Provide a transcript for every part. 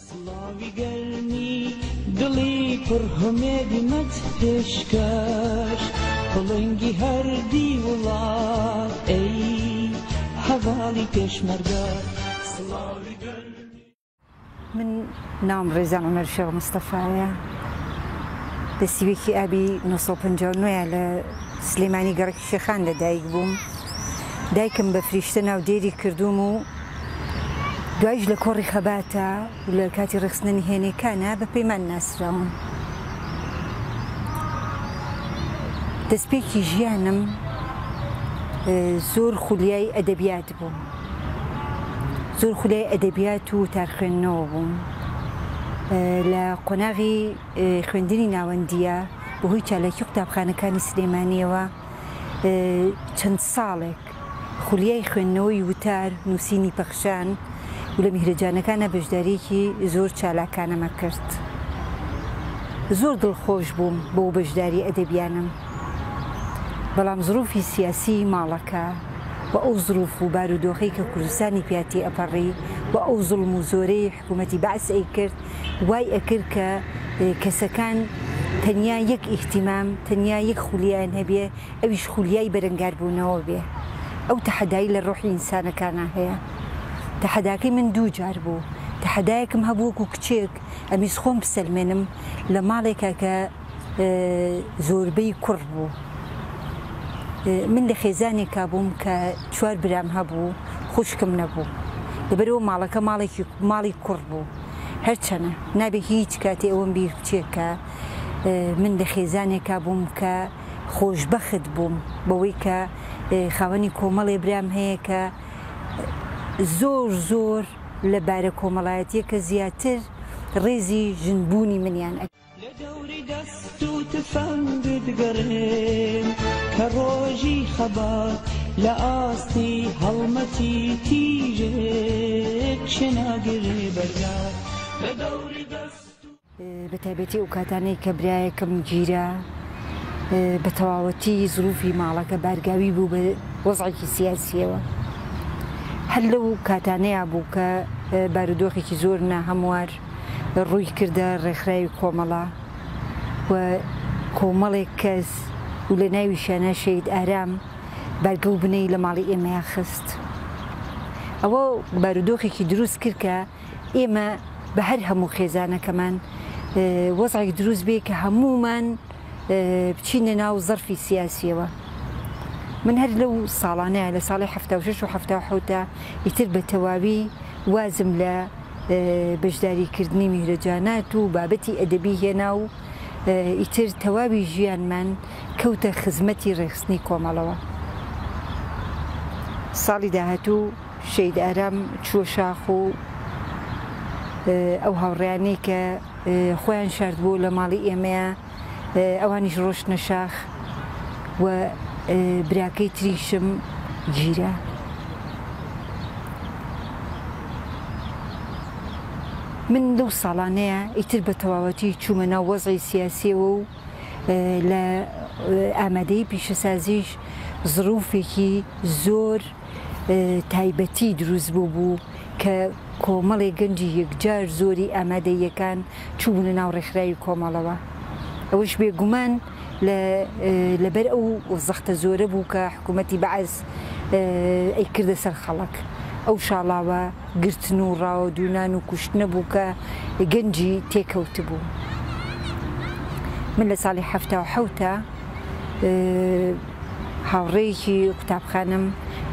سڵاوی گەرمی دڵی پڕ هومێدمت پێشکەش پڵنگی هەردی وڵات ئەی هەڤاڵی پێشمەرگە سڵاوی گەرمی. من ناوم ڕێزان عومەر شێخ مستەفایە لە سیوێکی ئابی 959 لە سلێمانی گەڕەکی شێخان لە دایک بووم. دایکم بە فریشتە ناودێری کردووم و دوایش لە کۆڕی خەباتە و لە کاتی ڕێکخستنە نهێنێکانە بە پەیمان ناسراوم. دەستپێکی ژیانم زۆر خولیای ئەدەبیات بوو. زۆر خولیای ئەدەبیات و وتار خوێندنەوە بووم. لە قۆناغی خوێندنی ناوەندییە بەهۆی چالاکی قوتابخانەکانی سلێمانییەوە چەند ساڵێک خولیای خوێندنەوەی وتار، نووسینی پەخشان و لە میهرەجانەکانا بەشدارییەکی زۆر چالاکانەمە کرد. زۆر دڵخۆش بووم بەو بەشدارییە ئەدەبیانەم. بەڵام زروفی سیاسیی ماڵەکە و ئەو زروف و بارودۆخەی کە کوردستانی پیا تێئەپەڕی و ئەو زوڵم و زۆرەی حکوومەتی بەعس ئەیکرد وای ئەکرد کە کەسەکان تەنیا یەک ئیهتیمام، تەنیا یەک خولیایان هەبێ ئەویش خولیای بەرەنگاربوونەوە بێ. ئەو تەحەدای لە ڕۆحی ئینسانەکانا هەیە. تەحەداکەی من دوو جار بوو. تەحەدایەکم هەبوو وەکوو کچێک ئەمویست خۆم بسەلمێنم لە ماڵێکا کە زۆربەی کوڕ بوو. من لە خێزانێکا بووم کە چوار برام هەبوو، خوشکم نەبوو. لەبەرئەوە ماڵەکە ماڵێکی ماڵی کوڕ بوو. هەرچەنە نابێ هیچ کاتێ ئەوەم بیر بچێ کە من لە خێزانێکا بووم کە خۆشبەخت بووم بەوەی کە خاوەنی کۆمەڵێ برام هەیە کە زۆر زۆر لە بارە کۆمەڵایەتیەکە زیاتر ڕێزی ژن بوونی منیان ئەگرت. لە دەوری دەست و تفەنگت گەڕێم کە ڕۆژی خەبات لە ئاستی هەڵمەتی تیژێک شێناگرێ بەرگات لە دەوری دەست و. بە تایبەتی ئەو کاتانەی کە برایەکم گیرا بە تەواوەتی زروفی ماڵەکە بارگاوی بوو بە وەزعێکی سیاسیەوە. هەر لەو کاتانەیا بوو کە بارودۆخێکی زۆر ناهەموار ڕووی کردە ڕێکخراوی کۆمەڵە و کۆمەڵێک کەس و لە ناویشیانا شەهید ئارام بارگە و بنەی لە ماڵی ئێمەیا خست. ئەوە بارودۆخێکی دروست کرد کە ئێمە بە هەر هەموو خێزانەکەمان وەزعێک دروست بێ کە هەموومان بچینە ناو زەرفی سیاسیەوە. من هەر لەو ساڵانەیا لە ساڵی 76 و 77 دا ئیتر بە تەواوی وازم لە بەشداریکردنی میهرەجانات و بابەتی ئەدەبی هێنا و ئیتر تەواوی ژیانمان کەوتە خزمەتی ڕێکخستنی کۆمەڵەوە. ساڵی داهاتوو شەهید ئارام چووە شاخ و ئەو هاوڕێیانەی کە خۆیان شاردبوو لە ماڵی ئێمەیە ئەوانیش ڕۆشتنە شاخ و براکەی تریشم گیرا. من لەو ساڵانەیە ئیتر بە تەواوەتی چوومە ناو وەزعی سیاسیەوە و لە ئامادەیی پیشەسازیش زڕوفێکی زۆر تایبەتی دروست بووبوو کە کۆمەڵێ گەنجی یەکجار زۆری ئامادەییەکان چووبوونە ناو ڕێکخراوی کۆمەڵەوە. ئەوەش بێگومان لە لەبەر ئەو زەختە زۆرە بوو کە حکوومەتی بەعس ئەیکردە سەر خەڵک. ئەو شاڵاوە گرتن و ڕاوەدوونان و کوشتنە بوو کە گەنجی تێکەوتبوو. من لە ساڵی 77 هاوڕێیەکی قوتابخانەم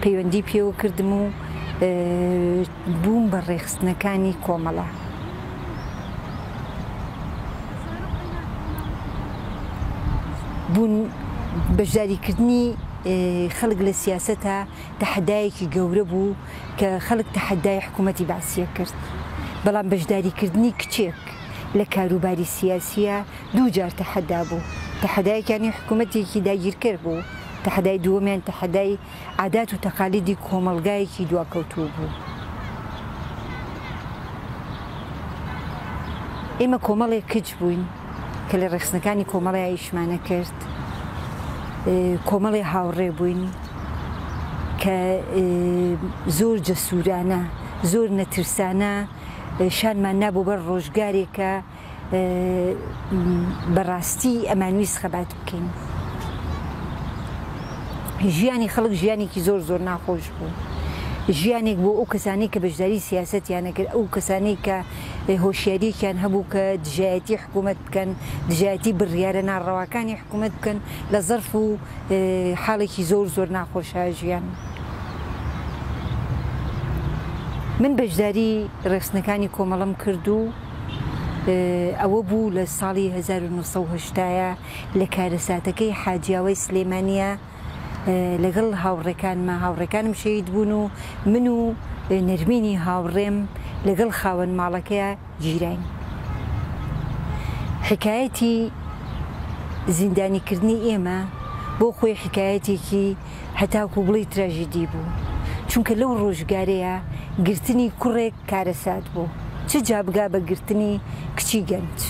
پەیوەندی پێوە کردم و بووم بە ڕێکخستنەکانی کۆمەڵە. بوون بەشداریکردنی خەڵک لە سیاسەتا تەحەدایەکی گەورە بوو کە خەڵک تەحەدای حکوومەتی بەعسیە کرد، بەڵام بەشداریکردنی کچێک لە کاروباری سیاسیە دوو جار تەحەدا بوو، تەحەدایەکیانی حکوومەتێکی داگیرکەر بوو، تەحەدای دووەمیان تەحەدای عادات و تەقالیدی کۆمەڵگایەکی دواکەوتوو بوو. ئێمە کۆمەڵێک کچ بووین کە لە ڕێکخستنەکانی کۆمەڵەیا ئیشمان ئەکرد، کۆمەڵێ هاوڕێ بووین کە زۆر جەسوورانە، زۆر نەترسانە شانمان نابوو بەر ڕۆژگارێک کە بەڕاستی ئەمانویست خەبات بکەین. ژیانی خەڵک ژیانێکی زۆر زۆر ناخۆش بوو. ژیانێک بۆ ئەو کەسانەی کە بەشداری سیاسەتیان نەکرد، ئەو کەسانەی کە هۆشیاریەکیان هەبوو کە دژایەتی حکوومەت بکەن، دژایەتی بڕیارە ناڕەواکانی حکوومەت بکەن، لە زەرف و حاڵێکی زۆر زۆر ناخۆشا ژیان. من بەشداری ڕێکخستنەکانی کۆمەڵەم کرد و ئەوە بوو لە ساڵی 1970 لە کارەساتەکەی حاجیاوای سلێمانیە لەگەڵ هاوڕێکانما، هاوڕێکانم شەهید بوون و من و نەرمینی هاوڕێم لەگەڵ خاوەن ماڵەکەیا گیراین. حیکایەتی زیندانیکردنی ئێمە بۆ خۆی حیکایەتێکی هەتاکو بڵێی تراژیدی بوو، چونکە لەو ڕۆژگارەیا گرتنی کوڕێک کارەسات بوو، چ جا بگا بە گرتنی کچی گەنج.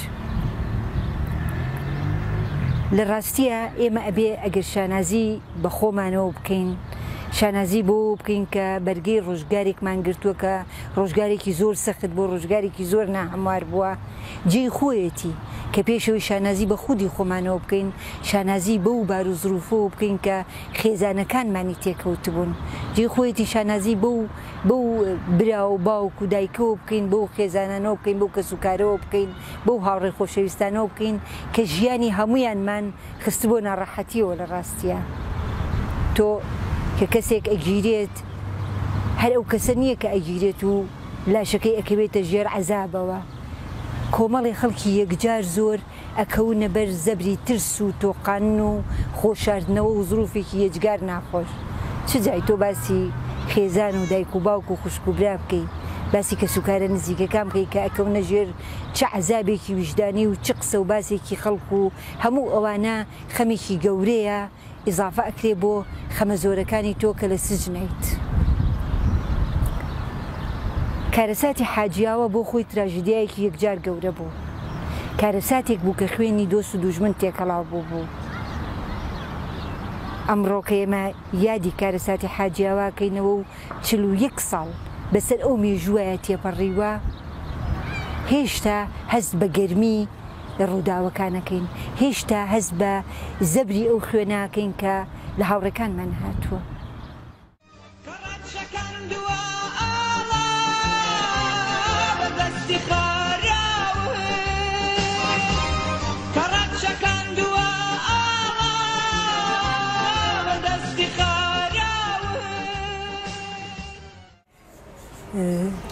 لە ڕاستیا ئێمە ئەبێ ئەگەر شانازی بە خۆمانەوە بکەین، شانازی بەوەوە بکەین کە بەرگەی ڕۆژگارێکمان گرتووە کە ڕۆژگارێکی زۆر سەخت بووە، ڕۆژگارێکی زۆر ناهەموار بووە، جێی خۆیەتی کە پێش ئەوەی شانازی بە خودی خۆمانەوە بکەین، شانازی بەو باروزروفەوە بکەین کە خێزانەکانمانی تێکەوتبوون، جێی خۆیەتی شانازی بەو بەو برا و باوک و دایکەوە بکەین، بەو خێزانانەوە بکەین، بەو کەسوکارەوە بکەین، بەو هاوڕێ خۆشەویستانەوە بکەین کە ژیانی هەموویانمان خستبووە ناڕەحەتیەوە. لە ڕاستیا تۆ کە کەسێک ئەگیرێت هەر ئەو کەسە نییە کە ئەگیرێت و لاشەکەی ئەکەوێتە ژێر عەزابەوە، کۆمەڵێ خەڵکی یەکجار زۆر ئەکەونە بەر زەبری ترس و تۆقاندن و خۆشاردنەوە و زروفێکی یەجگار ناخۆش. چ جای تۆ باسی خێزان و دایک و باوک و خوشک و برا بکەی، باسی کەسوکارە نزیکەکان بکەی کە ئەکەونە ژێر چ عەزابێکی ویژدانی و چ قسە و باسێکی خەڵک و هەموو ئەوانە خەمێکی گەورەیە ئیزافە ئەکرێ بۆ خەمە زۆرەکانی تۆ کە لە سجنیت. کارەساتی حاجیاوە بۆ خۆی تراژیدیایەکی یەکجار گەورە بوو. کارەساتێک بوو کە خوێنی دۆست و دوژمن تێکەڵاو بووبوو. ئەمڕۆ کە ئێمە یادی کارەساتی حاجیاوا ئەکەینەوە و 41 ساڵ بەسەر ئەو مێژووەیا تێپەڕیوە، هێشتا هەست بە گەرمی ڕووداوەکان ئەکەین، هێشتا هەست بە زەبری ئەو خوێنە ئەکەین کە لە هاوڕێکانمان هاتووە. کەڕەت شەکاندووە ئاڵا بە دەستی خاراوت کەڕەت شەکاندووە ئاڵا بە دەستی خاراوت.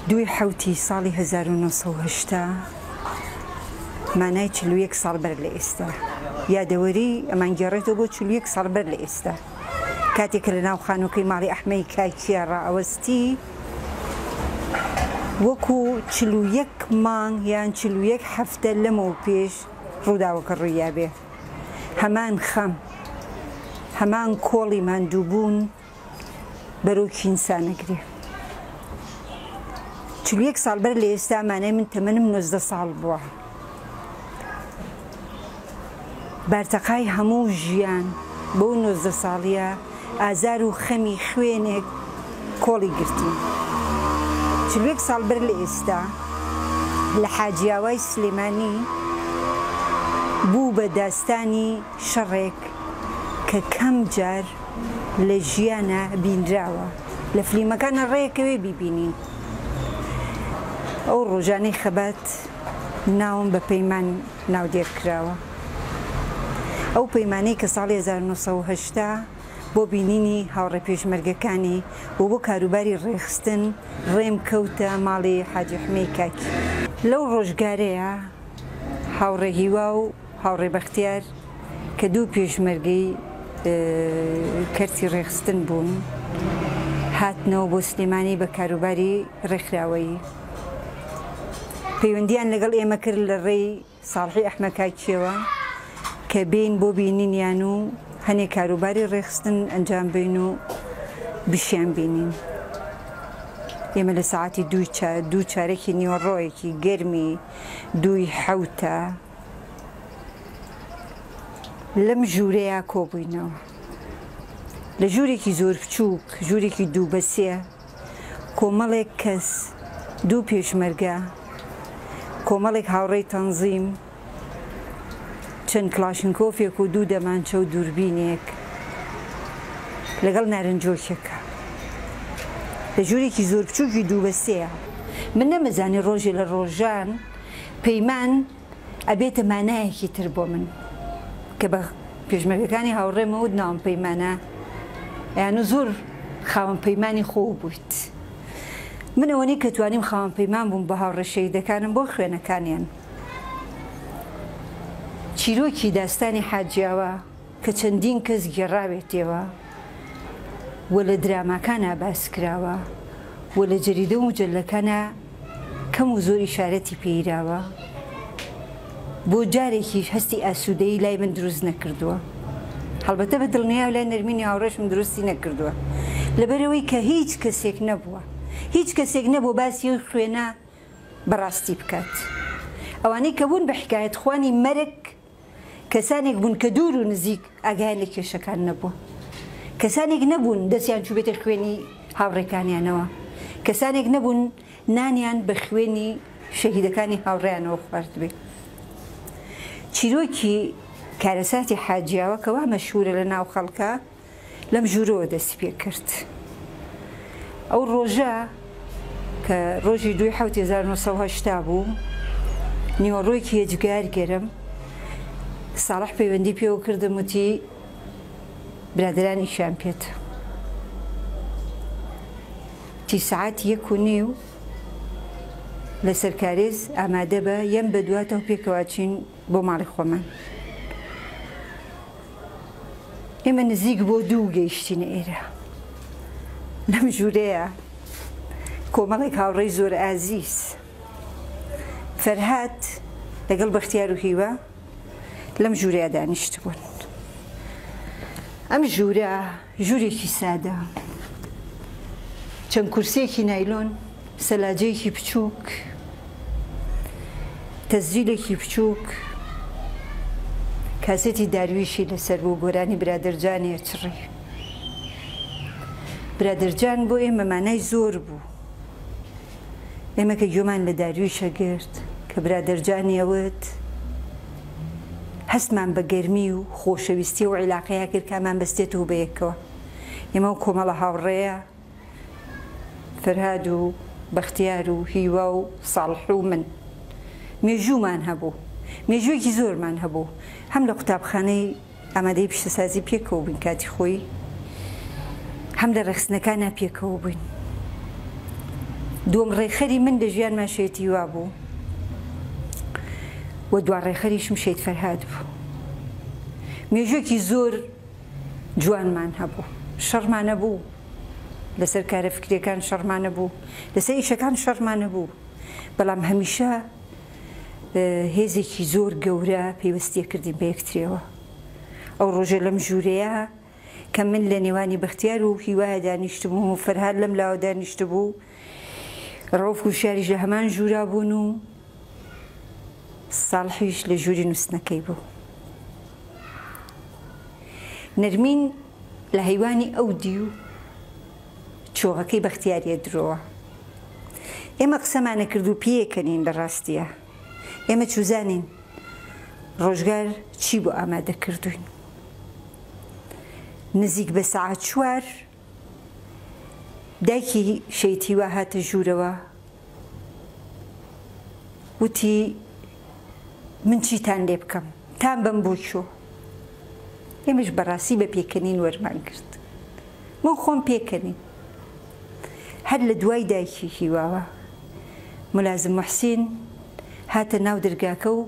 دووی حەوتی ساڵی 1980 مانای 41 ساڵ بەر لە ئێستا، یادەوەری ئەمانگێڕێتەوە بۆ 41 ساڵ بەر لە ئێستا، کاتێک کە لە ناو خانووەکەی ماڵی ئەحمەی کاکیە ڕائەوەستی، وەکو 41 مانگ یان 41 هەفتە لەمەو پێش ڕووداوەکە ڕوویابێ. هەمان خەم، هەمان کۆڵی ماندووبوون بەرۆکی ئینسان ئەگرێ. 41 ساڵ بەر لە ئێستا مانای من تەمەنم 19 ساڵ بووە. بارتەقای هەموو ژیان بەو 19 ساڵیە ئازار و خەمی خوێنێک کۆڵی گرتین. 41 ساڵ بەر لە ئێستا لە حاجیاوای سلێمانی بوو بە داستانی شەڕێک کە کەم جار لە ژیانا بینراوە، لە فلیمەکانا ڕێکەوێ بیبینین. ئەو ڕۆژانەی خەبات ناوم بە پەیمان ناودێر کراوە. ئەو پەیمانەی کە ساڵی 1980 بۆ بینینی هاوڕێ پێشمەرگەکانی و بۆ کاروباری ڕێخستن ڕێم کەوتە ماڵی حاجی حمەی کاکی. لەو ڕۆژگارەیا هاوڕێ هیوا و هاوڕێ بەختیار کە دوو پێشمەرگەی کەرتی ڕێخستن بوون، هاتنەوە بۆ سلێمانی بە کاروباری ڕێکخراوەیی. پەیوەندییان لەگەڵ ئێمە کرد لە ڕێی ساڵحی ئەحمە کاکییەوە کە بێین بۆ بینینیان و هەنێ کاروباری ڕێخستن ئەنجام بەین و بشیان بینین. ئێمە لە سەعاتی دوو چارەکی نیوەڕۆیەکی گەرمی دووی حەوتە لەم ژوورەیا کۆبووینەوە. لە ژوورێکی زۆر بچووک، ژوورێکی دوو بە سێ، کۆمەڵێک کەس، دوو پێشمەرگە، کۆمەڵێک هاوڕێی تەنزیم، چەند کڵاشینکۆفێک و دوو دەمانچە و دووربینێک لەگەڵ نارنجۆکێکە لە ژوورێکی زۆر بچووکی دوو بە سێیە. من نەمەزانی ڕۆژێ لە ڕۆژان پەیمان ئەبێتە مانایەکی تر بۆ من کە بە پێشمەرگەکانی هاوڕێمە وت ناوم پەیمانە یان و زۆر خاوەن پەیمانی خۆ بوویت. من ئەوەنەی کە توانیم خاوەن پەیمان بووم بە هاوڕێ شەهیدەکانم بۆ خوێنەکانیان. چیرۆکی داستانی حاجیاوا کە چەندین کەس گێڕاوێتێوە و لە دراماکانا باس کراوە و لە جەریدە و مجەلەکانا کەم و زۆر ئیشارەتی پێیراوە، بۆ جارێکیش هەستی ئاسوودەیی لای من دروست نەکردووە. هەڵبەتە بە دڵنیایەوە لای نەرمینی هاوڕێشم دروستی نەکردووە. لەبەرئەوەی کە هیچ کەسێک نەبووە، هیچ کەسێک نەبووە باسی ئەو خوێنە بە ڕاستی بکات. ئەوانەی کە بوون بە حیکایەتخوانی مەرگ، کەسانێک بوون کە دوور و نزیک ئاگایان لە کێشەکان نەبووە. کەسانێک نەبوون دەستیان چووبێتە خوێنی هاوڕێکانیانەوە. کەسانێک نەبوون نانیان بە خوێنی شەهیدەکانی هاوڕێیانەوە خواردبێ. چیرۆکی کارەساتی حاجیاوە کە وا مەشهوورە لە ناو خەڵکا، لەم ژوورەوە دەستی پێ کرد. ئەو ڕۆژە کە ڕۆژی دووی حەوت 1980 بوو، نیوەڕۆیەکی یەجگار گەرم، ساڵح پەیوەندی پێوە کردم وتی برادەران ئیشیان پێتە. تی سەعات 1:30 لەسەر کارێز ئامادە بە، یەم بە دواتەوە پێکەوە ئەچین بۆ ماڵی خۆمان. ئێمە نزیک بۆ دوو گەیشتینە ئێرە. لەم ژوورەیە کۆمەڵێک هاوڕێی زۆر ئازیز، فەرهاد لەگەڵ بەختیار و هیوا لەم ژوورەیە دانیشتبوون. ئەم ژوورە ژوورێکی سادە، چەند کورسییەکی نایلۆن، سەلاجەیەکی بچووک، تەسجیلێکی بچووک، کاسێتی دارویشی لەسەر بوو، گۆرانی برادەرجانی ئەچڕی. برادەرجان بۆ ئێمە مانای زۆر بوو. ئێمە کە گوێمان لە دارویش ئەگرت، کە برادەرجانی ئەوت، هەستمان بە گەرمی و خۆشەویستی و عیلاقەیە کرد کە ئەمان بەستێتەوە بە یەکەوە. ئێمە و کۆمەڵە هاوڕێیە فەرهاد و بەختیار و هیوا و ساڵح و من مێژوومان هەبوو. مێژوویەکی زۆرمان هەبوو. هەم لە قوتابخانەی ئامادەیی پیشەسازی پێکەوە بووین کاتی خۆی، هەم لە ڕێکخستنەکانا پێکەوە بووین. دووەم ڕێکخەری من لە ژیانما شەهید هیوا بوو و دوا ڕێکخەریشم شەهید فەرهاد بوو. مێژوویەکی زۆر جوانمان هەبوو. شەڕمان هەبوو، لەسەر کارە فکریەکان شەڕمان هەبوو، لەسەر ئیشەکان شەڕمان هەبوو، بەڵام هەمیشە هێزێکی زۆر گەورە پەیوەستیە کردین بە یەکتریەوە. ئەو ڕۆژە لەم ژوورەیە کە من لە نێوانی بەختیار و هیوایە دانیشتبووم و فەرهاد لەم لاوە دانیشتبوو، ڕەوف و شاریش لە هەمان ژوورا بوون و ساڵحیش لە ژووری نووستنەکەی بوو. نەرمین لە هەیوانی ئەو دیو چۆغەکەی بەختیاریە درۆوە. ئێمە قسەمانە کرد و پێکەنین لە ڕاستیە. ئێمە چوزانین ڕۆژگار چی بۆ ئامادە کردوین. نزیک بە سەعات 4 دایکی شەهید هیوا هاتە ژوورەوە وتی من چیتان لێ بکەم تان بەم بۆ کوێ؟ ئێمەش بەڕاستی بە پێکەنین وەرمان کرد. من خۆم پێکەنیم. هەر لە دوای دایکی هیواوە ملازم محسین هاتە ناو درگاکە و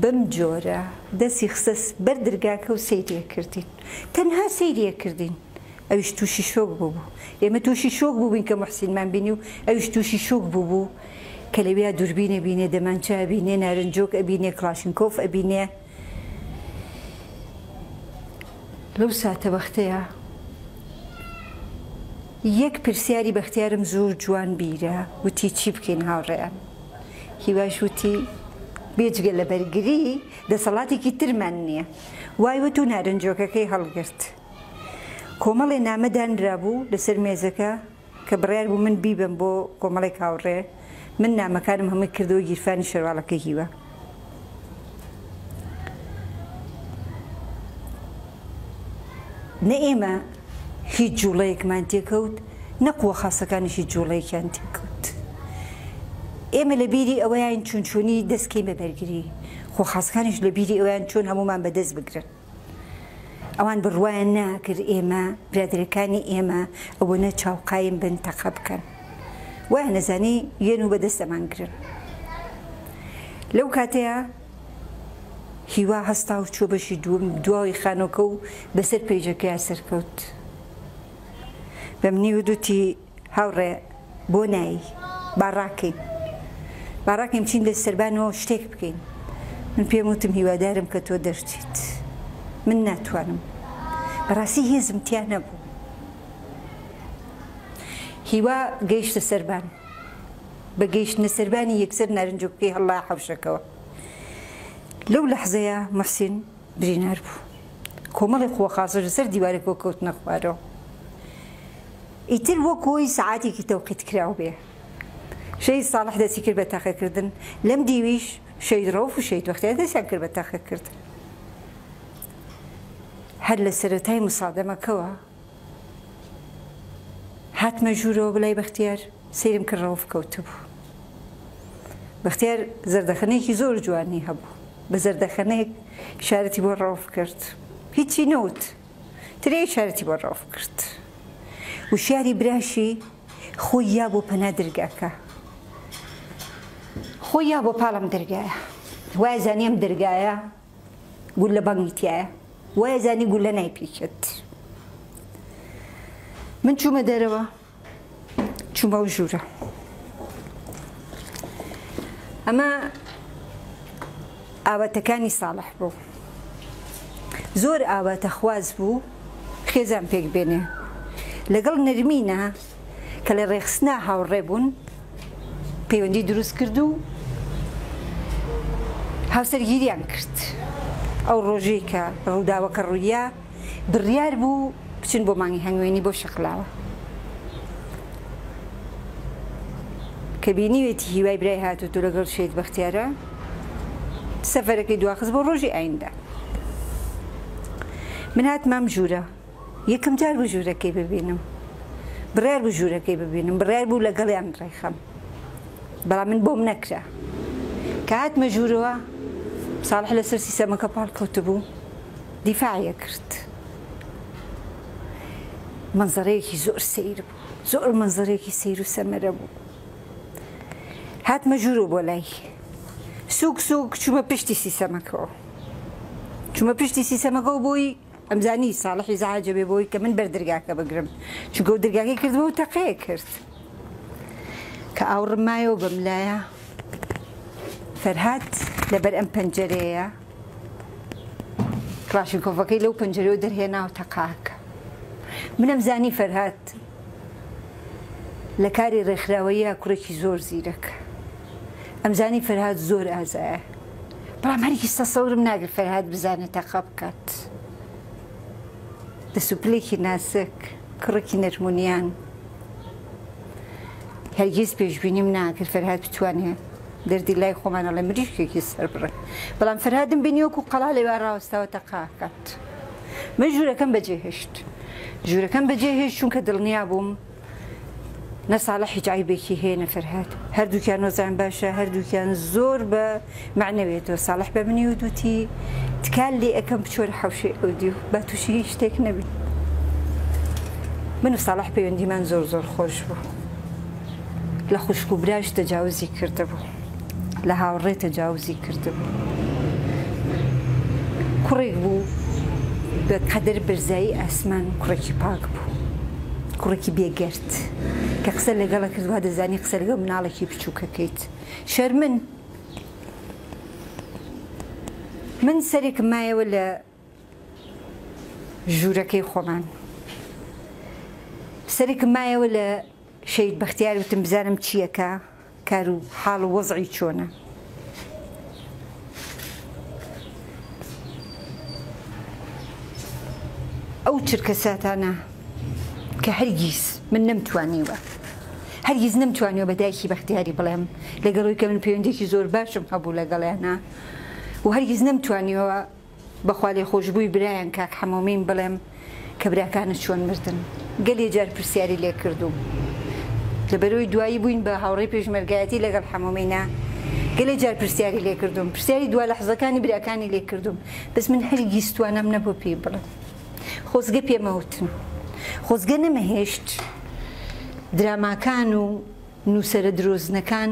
بەم جۆرە دەستی خستە بەر درگاکە و سەیری کردین. تەنها سەیری کردین. ئەویش تووشی شۆک بوو. ئێمە تووشی شۆک بووین کە محسینمان بینی و ئەویش تووشی شۆک بوو کە لەویا دووربینە بینێ، دەمانچە ئەبینێ، نارنجۆک ئەبینێ، کڵاشینکۆف ئەبینێ. لەو ساتەوەختەیە یەک پرسیاری بەختیارم زۆر جوان بیرە، وتی چی بکەین هاوڕێیان؟ هیواش وتی بێجگە لە بەرگری دەسەڵاتێکی ترمان نییە. وای وت و نارنجۆکەکەی هەڵگرت. کۆمەڵێ نامە دانرابوو لەسەر مێزەکە کە بڕیار بوو من بیبەم بۆ کۆمەڵێک هاوڕێ. من نامەکانم هەمووی کردەوە گیرفانی شەرواڵەکەی هیوا. نە ئێمە هیچ جوڵەیەکمان تێکەوت، نە قوە خاسەکانیش هیچ جوڵەیەکیان تێکەوت. ئێمە لە بیری ئەوەیاین چون چۆنی دەست کەین بە بەرگری، قوە خاسەکانیش لە بیری ئەوەیان چۆن هەموومان بە دەست بگرن. ئەوان بڕوایان ناکرد ئێمە، برادەرەکانی ئێمە ئەوەنە چاوقایم بن تەقە بکەن. وایان ئەزانی یەن و بە دەست ئەمانگرن. لەو کاتەیا هیوا هەستا و چووە بەشی دووەم دواوەی خانووەکە و بەسەر پەیجەکەیا سەرکەوت. بە منی وت وتی هاوڕێ بۆ نایی؟ با ڕاکەین. با ڕاکەین بچین لە سەربانەوە شتێک بکەین. من پێم وتم هیوادارم کە تۆ دەرچیت. من ناتوانم. بەڕاستی هێزم تیا نەبوو. هیوا گەیشتە سەربان. بە گەیشتنە سەربانی یەکسەر نارنجۆکەکەی هەڵڵایە حەوشەکەوە. لەو لەحزەیە موحسین برینار بوو. کۆمەڵێک قوەخاسەش لەسەر دیوارێکەوە کەوتنە خوارەوە. ئیتر وەک هۆی سەعاتێکی تەوقیت کراو بێ. شەهید ساڵح دەستی کرد بە تەقەکردن. لەم دیویش شەهید ڕەوف و شەهید بەختیار دەستیان کرد بە تەقەکردن. هەر لە سەرەتای موسادەمەکەوە هاتمە ژوورەوە بەلای بەختیار، سەیرم کرد ڕەوف کەوتبوو. بەختیار زەردەخەنەیەکی زۆر جوانی هەبوو. بە زەردەخەنەیەک ئیشارەتی بۆ ڕەوف کرد. هیچی نەوت. ترێ ئیشارەتی بۆ ڕەوف کرد. وشیاری براشی خۆی یا بۆ پەنا درگاکە. خۆی یا بۆ پاڵ ئەم دەرگایە. وای زانی ئەم دەرگایە گوللە بەنگی تیایە. وای زانی گوللە نایپیکێت. من چوومە دەرەوە. چوومە ئەو ژوورە. ئەمە ئاواتەکانی ساڵح بوو. زۆر ئاواتەخواز بوو خێزان پێک بێنێ. لەگەڵ نەرمینە کە لە ڕێخستنا هاوڕێ بوون پەیوەندی دروست کرد و هاوسەرگیریان کرد. ئەو ڕۆژەی کە ڕووداوەکە ڕوویا بڕیار بوو بچن بۆ مانگی هەنگوێنی بۆ شەقلاوە. کە بینیوێتی هیوای برای هاتووتو لەگەڵ شەهید بەختیارە سەفەرەکەی دواخست بۆ ڕۆژی ئایندە. من هاتمە ئەم ژوورە. یەکەم جار بوو ژوورەکەی ببینم. بڕیار بوو ژوورەکەی ببینم. بڕیار بوو لەگەڵیان ڕێخەم. بەڵام من بۆم نەکرا. کە هاتمە ژوورەوە ساڵح لەسەر سیسەمەکە پاڵ کەوتبوو. دیفاعی ئەکرد. مەنزەرەیەکی زۆر سەیر بوو. زۆر مەنزەرەیەکی سەیر و سەمەرە بوو. هاتمە ژوورەوە بۆ لای. سووک سووک چوومە پشتی سیسەمەکەوە. چوومە پشتی سیسەمەکەوە بۆی ئەمزانی ساڵحی زەعاجە بێ بۆی کە من بەر دەرگاکە بگرم. چونکە ئەو دەرگاکەی کردبوو و تەقەیە کرد. کە ئاوڕم مایەوە بەم لایە فەرهاد لەبەر ئەم پەنجەرەیە کڵاشینکۆفەکەی لەو پەنجەرەوە دەرهێنا و تەقاکە. منم زانی فەرهاد لە کاری ڕێکخراوەیە کوڕێکی زۆر زیرەکە. ئەمزانی فەرهاد زۆر ئازایە. بەڵام هەرگیز تەسەورم ناگرت فەرهاد بزانێت تەقە بکات. دەست و پلێکی ناسک، کوڕێکی نەرمونیان. هەرگیز پێشبینیم ناکرد فەرهاد بتوانێ دەردی لای خۆمان ئەڵێ مریشکێکی سەر بڕێ. بەڵام فەرهادم بینی وەکو قەڵا لەوێ ڕاوەستاوە تەقە ئەکات. من ژوورەکەم بەجێهێشت. ژوورەکەم بەجێهێشت چونکە دڵنیا بووم نە ساڵح هیچ عەیبێکی هەیە نە فەرهاد. هەردووکیان وەزعیان باشە، هەردووکیان زۆر بە مەعنەویەتەوە. ساڵح بە منی وت وتی تکات لێ ئەکەم بچۆرە حەوشەی ئەودیو با تووشی هیچ شتێک نەبین. من و ساڵح پەیوەندیمان زۆر زۆر خۆش بوو. لە خوشک و براش تەجاوزی کردبوو. لە هاوڕێ تەجاوزی کردبوو. کوڕێک بوو بە قەدەر بەرزایی ئاسمان کوڕێکی پاک بوو. کوڕێکی بێگەرد. کە قسە لەگەڵە کرد وا دەزانی قسە لەگەڵ مناڵێکی بچووکەکەیت. شەرمن. من سەرێکم مایەوە لە ژوورەکەی خۆمان. سەرێکم مایەوە لە شەهید بەختیار وتم بزانم چییەکە کار و حاڵ و وەزعی چۆنە. ئەو چرکەساتانە کە هەرگیز من نەمتوانیوە. هەرگیز نەمتوانیوە بە دایکی بەختیاری بڵێم لەگەڵەوەی کە من پەیوەندیەکی زۆر باشم هەبوو لەگەڵیانا و هەرگیز نەمتوانیوە بە خوالێخۆشبووی برایان کاک حەمۆمین بڵێم کە براکانت چۆن مردن. گەلێ جار پرسیاری لێ کردووم. لەبەرئەوەی دوایی بووین بە هاوڕێی پێشمەرگایەتی لەگەڵ حەمۆمینا، گەلێ جار پرسیاری لێ کردووم. پرسیاری دوا لەحزەکانی براکانی لێ کردووم. بەس من هەرگیز توانام نەبوو پێی بڵێم. خۆزگە پێمەوتن. خۆزگە نەمەهێشت دراماکان و نووسەرە درۆزنەکان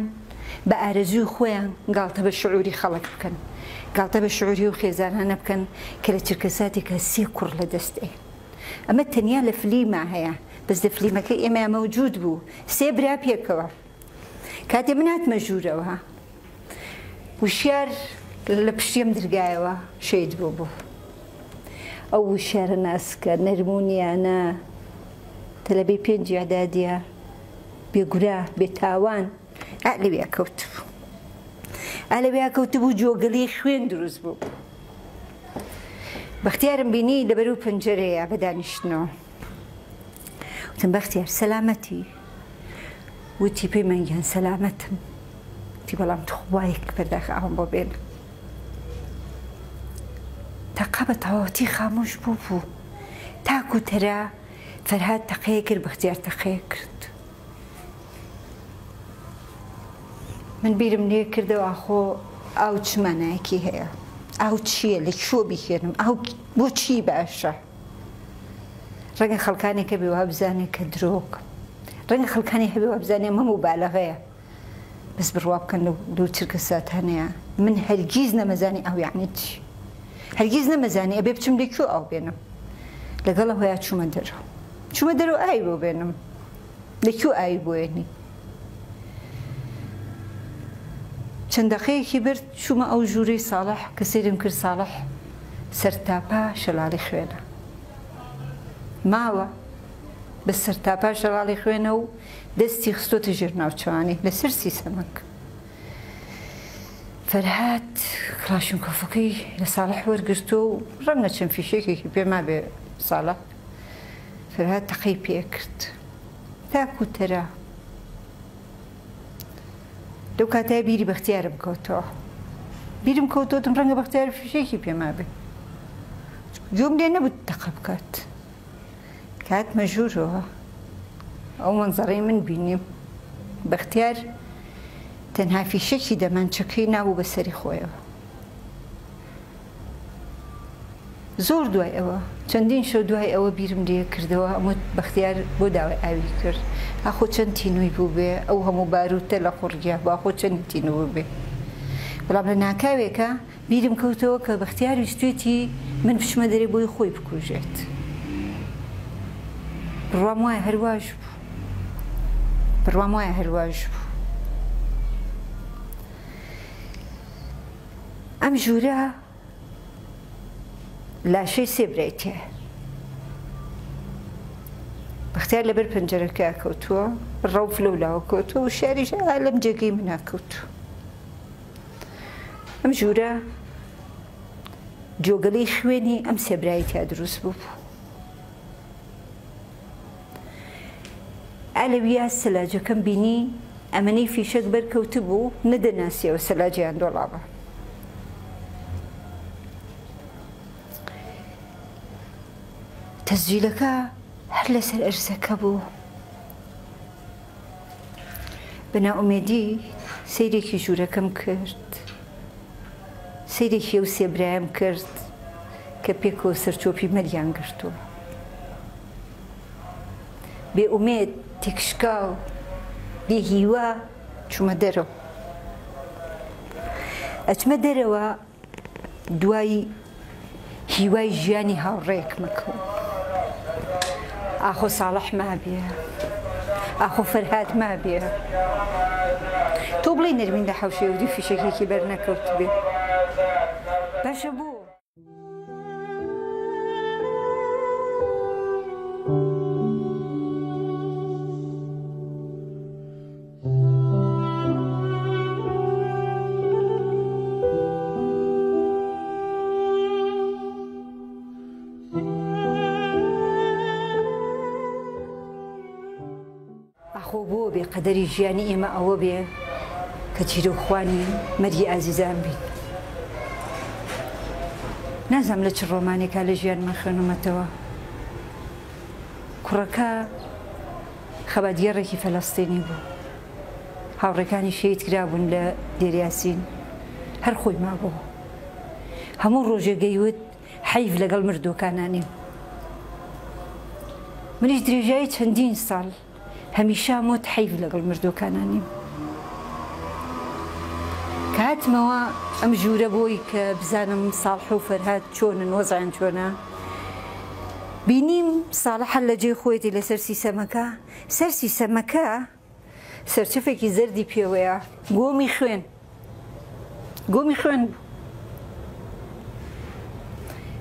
بە ئارەزووی خۆیان گاڵتە بە شعوری خەڵک بکەن، گاڵتە بە شعوری ئەو خێزانانە بکەن کە لە چرکەساتێکا سێ کوڕ لە دەست ئەیەن. ئەمە تەنیا لە فلیما هەیە، بەس لە فلیمەکەی ئێمەیا مەوجود بوو، سێ برا پێکەوە. کاتێ من هاتمە ژوورەوە، وشیار لە پشتی ئەم درگایەوە شەهید بووبوو. ئەو وشیارە ناسکە، نەرم و نیانە، تەلەبەی پێنجی ئیعدادیە، بێ گوناه، بێ تاوان ئا لەویا کەوتبوو. ئا لەویا کەوتبوو جۆگەلی خوێن دروست بوو. بەختیارم بینی لەبەرو پەنجەرەیە بە دانیشتنەوە. وتم بەختیار سەلامەتی؟ وتی پەیمان گیان سەلامەتم. وتی بەڵام تخوا یەک پەرداخ ئاوم بۆ بێنە. تەقە بە تەواوەتی خامۆش بوو بوو. تاکو تەرا فەرهاد تەقەیە کرد بەختیار تەقەیە کرد. من بیرم لێ کردەوە ئاخۆ ئاو چ مانایەکی هەیە؟ ئاو چییە؟ لە کوێ بیهێنم؟ ئاو بۆ چی باشە؟ ڕەنگە خەڵکانێک هەبێ وا بزانێ کە درۆکم. ڕەنگە خەڵکانی هەبێ وا بزانێ ئەمە موبالەغەیە. بەس بڕوا بکەن لەو چرکە ساتانەیە من هەرگیز نەمەزانی ئاو یەعنی چی. هەرگیز نەمەزانی ئەبێ بچم لە کوێ ئاو بێنم. لەگەڵ ئەوەیا چوومە دەرەوە. چوومە دەرەوە ئاوی بۆ بێنم. لە کوێ ئاوی بۆ ێنی؟ چەند دەقەیەکی برد چوومە ئەو ژوورەی ساڵح کە سەیرم کرد ساڵح سەرتاپا شەلاڵی خوێنە. ماوە بە سەرتاپا شەلاڵی خوێنە و دەستی خستۆتە ژێر ناوچەوانی لەسەر سیسەمەک. فەرهاد کڵاشینکۆفەکەی لە ساڵح وەرگرتووە و ڕەنگە چەند فیشەکێکی پێ مابێ ساڵح. فەرهاد تەقەی پێکرد تاکو تەرا. لەو کاتەیا بیری بەختیارم کەوتەوە. بیرم کەوتەوە وتم ڕەنگە بەختیار فیشەکی پێ مابێ. گوێم لێ نەبوو تەقە بکات. کە هاتمە ژوورەوە ئەو مەنزەرەی من بینیم بەختیار تەنها فیشەکی دەمانچەکەی نابوو بە سەری خۆیەوە. زۆر دوای ئەوە، چەندین شەو دوای ئەوە بیرم لێ کردەوە، ئەموت بەختیار بۆ داوای ئاوی کرد؟ ئاخۆ چەند تینووی بووبێ، ئەو هەموو بارووتە لە قوڕگیا بوو، ئاخۆ چەندی تینوو بووبێ؟ بەڵام لە ناکاوێکا بیرم کەوتەوە کە بەختیار ویستوێتی من بچمە دەرێ بۆی خۆی بکوژێت. بڕوام وایە هەر واش بوو. بڕوام وایە هەر واش بوو. ئەم ژوورە لاشەی سێ برای تیایە. بەختیار لەبەر پەنجەرەکە کەوتووە، ڕەوف لەو لاوە کەوتووە و شاریش ئا لەم جێگەی منا کەوتووە. ئەم ژوورە جۆگەلەی خوێنی ئەم سێ برای تیا دروست بوو. ئا لەویا سەلاجەکەم بینی ئەمەنەی فیشەک بەر کەوتبوو نەدەناسیەوە سەلاجەیان دۆڵابا. تەسجیلەکە هەر لەسەر ئەرزەکە بوو. بە نائومێدی سەیرێکی ژوورەکەم کرد. سەیرێکی ئەو سێ برایم کرد کە پێکەوە سەرچۆپی مەریان گرتووە. بێ ئومێد، تێکشکاو، بێ هیوا چوومە دەرەوە. ئەچمە دەرەوە دوای هیوای ژیانی هاوڕێیەکمە کەوم. ئاخۆ ساڵح مابێ، ئاخۆ فەرهاد مابێ. تۆ بڵێی نەرمین لە حەوشەی ئەودیو فیشەکێکی بەر نەکەوتبێ. باشە بۆ؟ ئاخۆ بۆ بێ. بێ، قەدەری ژیانی ئێمە ئەوە بێ کە چیرۆکخوانی مەرگی ئازیزان بین. نازانم لە چ ڕۆمانێکا لە ژیانما خوێنومەتەوە. کوڕەکە خەباتگێڕێکی فەلەستینی بوو. هاوڕێکانی شەهید کرابوون لە دێریاسین. هەر خۆی مابۆوە. هەموو ڕۆژێک گەیوت حەیف لەگەڵ مردووەکانا نیم. منیش درێژایی چەندین ساڵ هەمیشە وت حەیف لەگەڵ مردووەکانا نیم. کە هاتمەوە ئەم ژوورە بۆی کە بزانم ساڵح و فەرهاد چۆنن، وەزعیان چۆنە، بینیم ساڵح هەر لە جێی خۆیەتی لەسەر سیسەمەکە، سەر سیسەمەکە سەرچەفێکی زەردی پێوەیە، گۆمی خوێن، گۆمی خوێن بوو.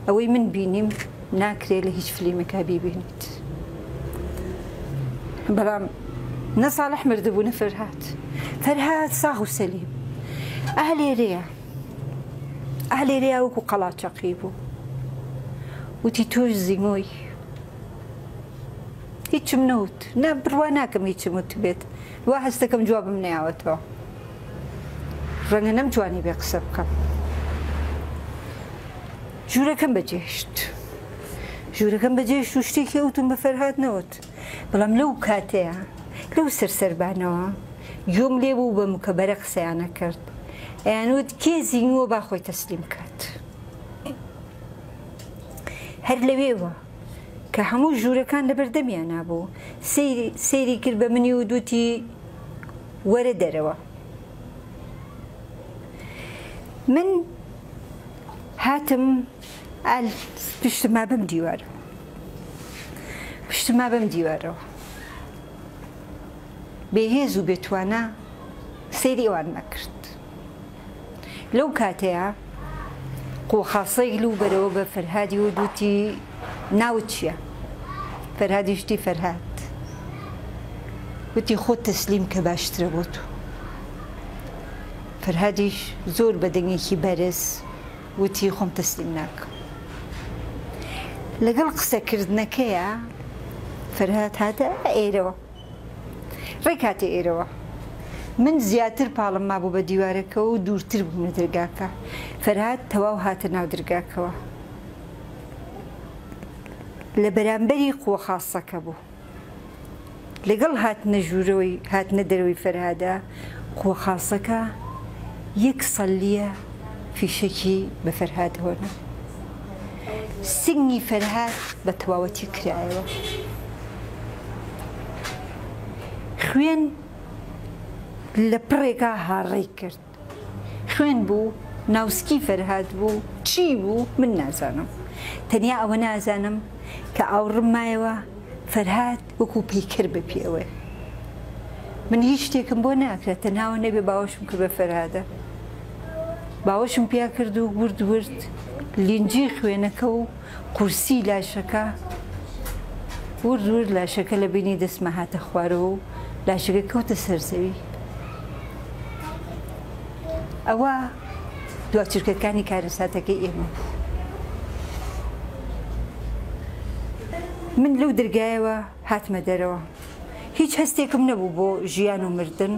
ئەوەی من بینیم ناکرێ لە هیچ فلیمێکا بیبینیت. بەڵام نە ساڵح مردبوو نە فەرهاد. فەرهاد ساغ و سەلیم. ئا لێرەیە. ئا لێرەیە وەکو قەڵا چەقی بوو. وتی تۆش زیمۆی. هیچم نەوت. نا بڕوا ناکەم هیچم وتبێت. وا هەستەکەم جوابم نەیاوەتەوە. ڕەنگە نەمتوانی بێ قسە بکەم. ژوورەکەم بەجێهێشت. ژوورەکەم بەجێهێشت و شتێکی ئەوتم بە فەرهاد نەوت. بەڵام لەو کاتەیە، لەو سەر سەربانەوە گوێم لێ بوو بە مکەبەرە قسەیان ئەکرد. ئەیانوت کێ زینووە با خۆی تەسلیم کات. هەر لەوێوە کە هەموو ژوورەکان لەبەر دەمیانا بوو، سەیری سەیری کرد بە منی و دوتی وەرە دەرەوە. من هاتم ئال پشتم ما بەم دیوارەوە. پشتم ما بەم دیوارەوە. بێهێز و بێتوانا سەیری ئەوان نەکرد. لەو کاتەیا قوخاسەی لوو بەرەوە بە فەرهادی وت وتی ناوت چییە؟ فەرهادیش وتی فەرهاد. وتی خۆت تەسلیم کە باشترە بۆ تۆ. فەرهادیش زۆر بە دەنگێکی بەرز وتی خۆم تەسلیم ناکەم. لەگەڵ قسەکردنەکەیا فەرهاد هاتە ئێرەوە. ڕێک هاتە ئێرەوە. من زیاتر پاڵم مابوو بە دیوارەکەوە و دوورتر بووم لە دەرگاکە. فەرهاد تەواو هاتە ناو دەرگاکەوە. لە بەرامبەری قوە خاسەکە بوو. لەگەڵ هاتنە ژوورەوەی هاتنە دەرەوەی فەرهادە، قوە خاسەکە یەک سەلیە فیشەکی بە فەرهادەوە نا. سنگی فەرهاد بە تەواوەتی کرایەوە. خوێن لە پڕێکا هاڕەی کرد. خوێن بوو، ناوسکی فەرهاد بوو، چی بوو من نازانم. تەنیا ئەوە نازانم کە ئاوڕم مایەوە فەرهاد وەکوو پەیکەر بە پێوەیە. من هیچ شتێکم بۆ ناکرا تەنها ئەوە نەبێ باوەشم کرد بە فەرهادە. باوەشم پیا کرد و ورد ورد لینجی خوێنەکە و قورسی لاشەکە ورد ورد لاشەکە لە بینی دەستمە هاتە خوارەوە و لاشەکە کەوتە سەر زەوی. ئەوە دوا چرکەکانی کارەساتەکەی ئێمە بوو. من لەو دەرگایەوە هاتمە دەرەوە. هیچ هەستێکم نەبوو بۆ ژیان و مردن،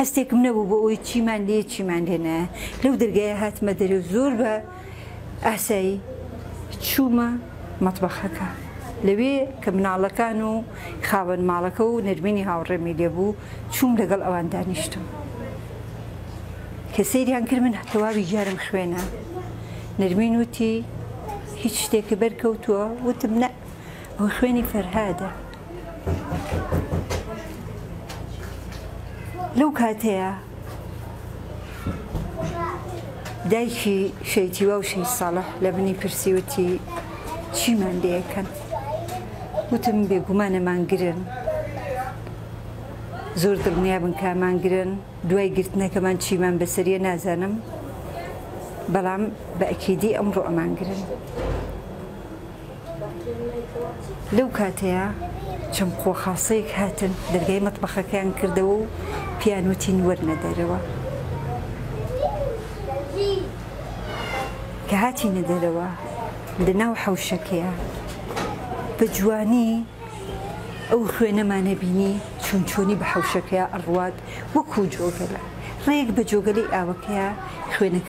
هەستێکم نەبوو بۆ ئەوەی چیمان لێیە چیمان لێ نایە. لەو دەرگایە هاتمە دەرێ و زۆر بە ئاسایی چوومە مەتبەخەکە. لەوێ کە مناڵەکان و خاوەن ماڵەکە و نەرمینی هاوڕێمی لێ بوو، چووم لەگەڵ ئەوان دانیشتم. کە سەیریان کرد من تەواوی گیانم خوێنە. نەرمین وتی هیچ شتێکت بەرکەوتووە؟ وتم نە، ئەوە خوێنی فەرهادە. لەو کاتەیا دایکی شەهید هیوا و شەهید ساڵح لە منی پرسی وتی چیمان لێ ئەکەن؟ وتم بێگومان ئەمانگرن، زۆر دڵنیابن کە ئەمانگرن، دوای گرتنەکەمان چیمان بەسەریە نازانم، بەڵام بە ئەکیدی ئەمڕۆ ئەمانگرن. لەو کاتەیا چەند قوەخاسەیەک هاتن دەرگای مەتبەخەکەیان کردەوە و پێیان وتین وەرنە دەرەوە. کە هاتینە دەرەوە لە ناو حەوشەکەیا بە جوانی ئەو خوێنەمانە بینی. چۆن چۆنی بە حەوشەکەیا ئەڕوات وەکوو جۆگەلە. ڕێک بە جۆگەلەی ئاوەکەیا خوێنەکە.